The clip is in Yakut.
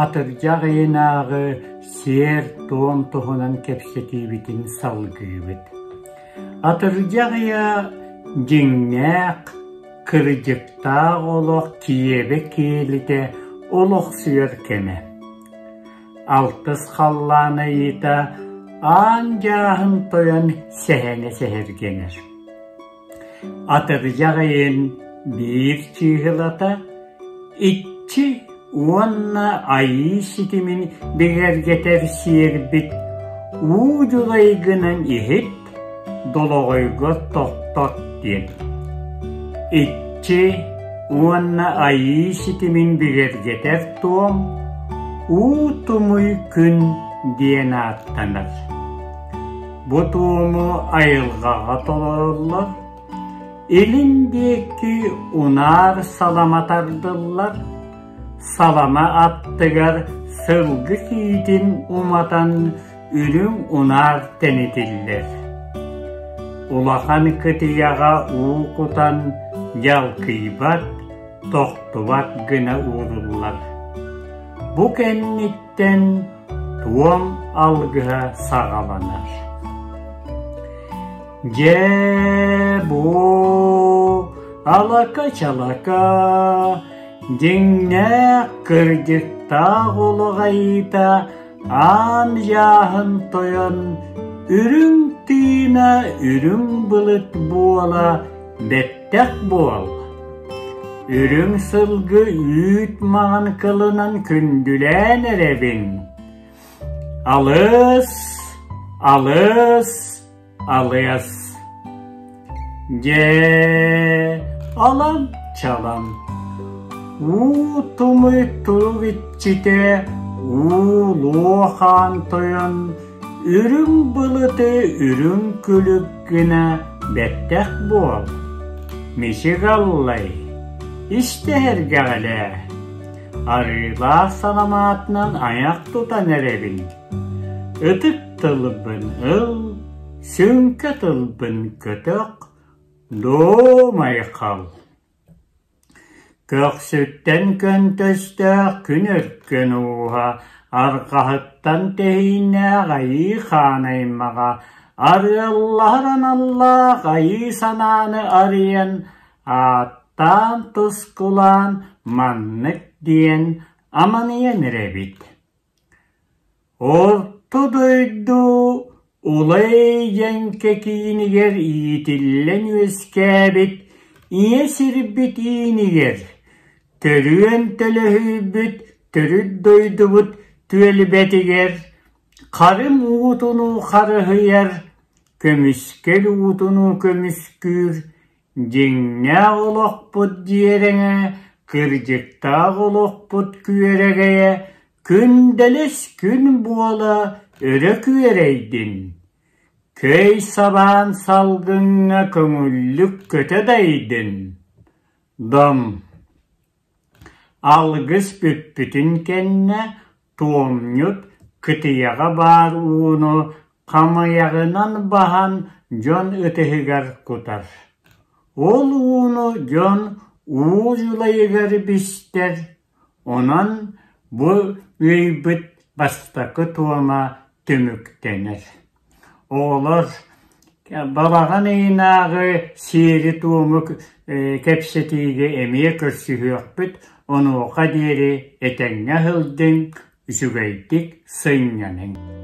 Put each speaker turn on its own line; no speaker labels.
Атырдьах ыйынааҕы сиэр-туом туһунан кэпсэтиибитин салгыыбыт. Атырдьах ыйа дьиҥнээх, кырдьыктаах олох киэбэ киэлитэ олохсуйар кэмэ. Алтыс халлаан айыыта аан дьааһын тойон сэһэнэ сэһэргэнэр. Атырдьах ыйын биир чыыһылата иччи уонна айыы ситимин бигэргэтэр сиэрбит уу дьулайгынан иһит, долоҕойго тохтот диэн. Иччи уонна айыы ситимин бигэргэтэр туом уу тумуй күн диэн ааттанар. Бу туому айылҕаҕа толороллор, илин диэки унаар салама тардыллар, салама аттыгар сылгы киитин уматан үрүҥ унаар тэнитиллэр. Улахан кытыйаҕа уу кутан дьалкыйбат, тохтубат гына ууруллар. Бу кэнниттэн туом алгыһа саҕаланар. Дьэ бу алака-чалака дьиҥнээх кырдьыктаах олох айыыта аан дьааһын тойон үрүҥ тыына үрүҥ былыт буола бэттэх буол. Үрүҥ сылгы үүт маҥан кылынан күндүлээн эрэбин. Алыс, алыс, алыс. Дьэ, алам-чалам. Уу тумуй турук иччитэ, уу луохаан тойон, үрүҥ былыты үрүҥ күлүк гына бэттэх буол. Мичик аллай, истэһэргэҕэлээ. Арыылаах саламаатынан айах тутан эрэбин. Ытык тылбын ыл, сүҥкэ тылбын көтөх, дуомайхал. Көхсүттэн көнтөстөөх күн өркөн ууһа, арҕаһыттан тэһииннээх айыы хаан аймаҕа, арыаллаһар аналлаах айыы санааны арыйан, ааттаан тускулаан маннык диэн аманыйан эрэбит. Орто дойду Улай дьэҥкэ киинигэр иитиллэн үөскээбит ийэ сирбит иинигэр, төрүөн төлөһүйбүт төрүт дойдубут түөлбэтигэр харым уутунуу харыһыйар, көмүскэл уутунуу көмүскүүр Дьиҥнээх олохпут дьиэрэҥэ, кырдьыктаах олохпут күөрэгэйэ күндэлэс күн буола өрө күөрэйдин, көй сабаан салгыҥҥа көҥүллүк көтө дайдын, дом Алгыс бүппүтүн кэннэ туомньут кытыйаҕа баар ууну хамыйаҕынан баһан дьон ытыһыгар кутар. Ол ууну дьон уу дьулайыгар бистэр, онон бу ыйбыт бастакы туома түмүктэнэр. Оҕолор балаҕан ыйынааҕы сиэри-туому кэпсэтиигэ эмиэ көрсүһүөхпүт, онуоха диэри этэҥҥэ сылдьыҥ, үчүгэйдик сынньаныҥ.